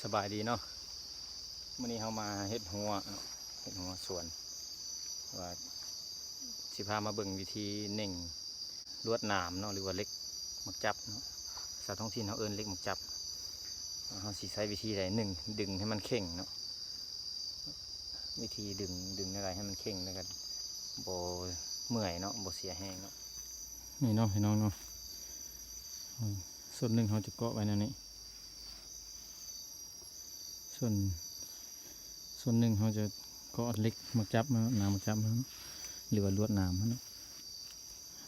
ສະບາຍດີເນາະ ມື້ນີ້ເຮົາມາເຮັດຮົ້ວເນາະ ເຮັດຮົ້ວສວນ ວ່າຊິພາມາເບິ່ງວິທີເໜັ່ງລວດໜາມເນາະ ຫຼືວ່າເຫຼັກໝາກຈັບເນາະ ພາສາທ້ອງຖິ່ນເຮົາເອີ້ນເຫຼັກໝາກຈັບ. ເຮົາຊິໃຊ້ວິທີໃດ? ໜຶ່ງ ດຶງໃຫ້ມັນເຄັ່ງເນາະ ວິທີດຶງ ດຶງແນວໃດໃຫ້ມັນເຄັ່ງ ແລ້ວກໍບໍ່ເມື່ອຍເນາະ ບໍ່ເສຍແຮງເນາະ. ນີ້ເນາະ ພີ່ນ້ອງເນາະ ສ່ວນໜຶ່ງເຮົາຈະເກາະໄວ້ແນວນີ້ ສ່ວນ ສ່ວນໜຶ່ງເຮົາຈະເກາະເຫຼັກໝາກຈັບມາເນາະ ໜາມໝາກຈັບມາເນາະ ຫຼືວ່າລວດໜາມມາເນາະ.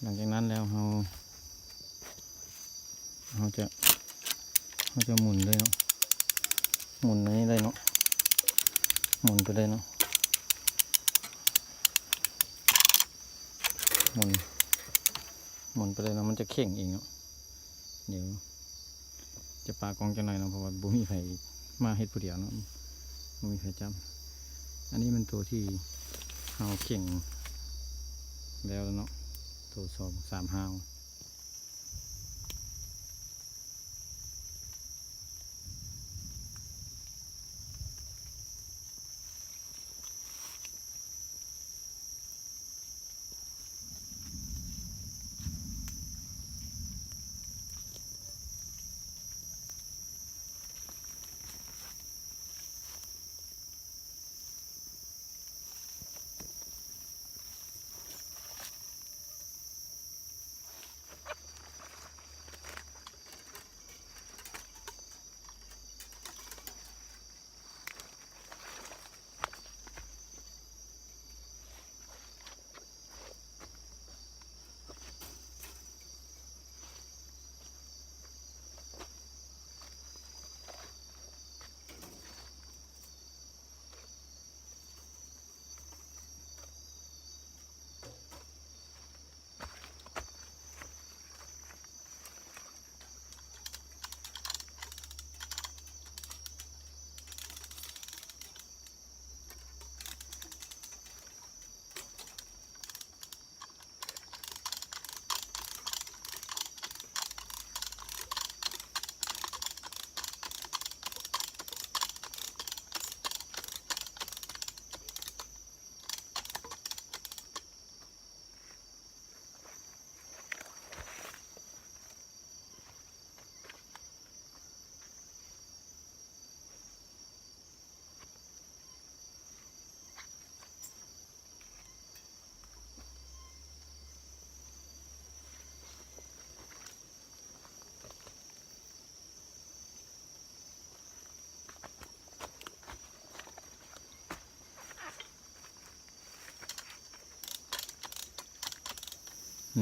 ຫຼັງຈາກນັ້ນແລ້ວເຮົາ ເຮົາຈະ ເຮົາຈະໝູນເລີຍເນາະ ໝູນອັນນີ້ເລີຍເນາະ ໝູນໄປເລີຍເນາະ ໝູນ ໝູນໄປເລີຍເນາະ ມັນຈະເຄັ່ງເອງເນາະ. ດຽວຈະປະກ້ອງຈັກໜ້ອຍເນາະ ເພາະວ່າບໍ່ມີໃຜມາເຮັດຜູ້ດຽວເນາະ ບໍ່ມີໃຜຈັບ. ອັນນີ້ແມ່ນໂຕທີ່ເຮົາເຄັ່ງແລ້ວເນາະ ໂຕສອງສາມຮາວ.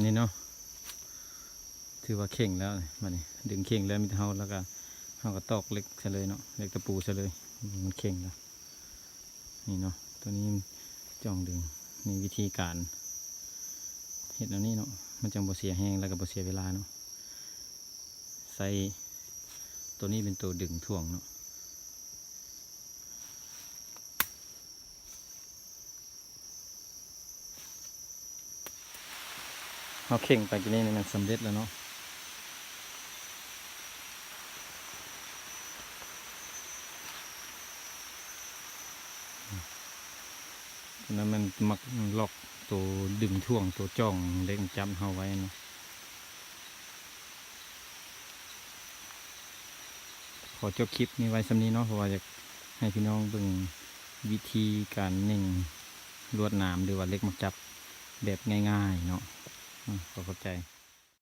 ນີ້ເນາະ ຖືວ່າເຄັ່ງແລ້ວ ບາດນີ້ດຶງເຄັ່ງແລ້ວ ມີແຕ່ເຮົາ ແລ້ວກໍເຮົາກໍຕອກເຫຼັກໃສ່ເລີຍເນາະ ເຫຼັກຕະປູໃສ່ເລີຍ ມັນເຄັ່ງແລ້ວ. ນີ້ເນາະ ໂຕນີ້ຈ້ອງດຶງ ນີ້ວິທີການເຮັດແນວນີ້ເນາະ ມັນຈັ່ງບໍ່ເສຍແຮງ ແລ້ວກໍບໍ່ເສຍເວລາເນາະ. ໃຊ້ໂຕນີ້ເປັນໂຕດຶງຖ່ວງເນາະ. ເຮົາເຄັ່ງໄປກີ້ນີ້ ນີ້ມັນສຳເລັດແລ້ວເນາະ. ອັນນັ້ນມັນມັກລັອກໂຕດຶງຖ່ວງ ໂຕຈ້ອງເຫຼັກຈັບເຮົາໄວ້ເນາະ. ຂໍຈົບຄລິບນີ້ໄວ້ສ່ຳນີ້ເນາະ ເພາະວ່າຢາກໃຫ້ພີ່ນ້ອງເບິ່ງວິທີການເໜັ່ງລວດໜາມ ຫຼືວ່າເຫຼັກໝາກຈັບແບບງ່າຍໆເນາະ. ຂໍຂອບໃຈ.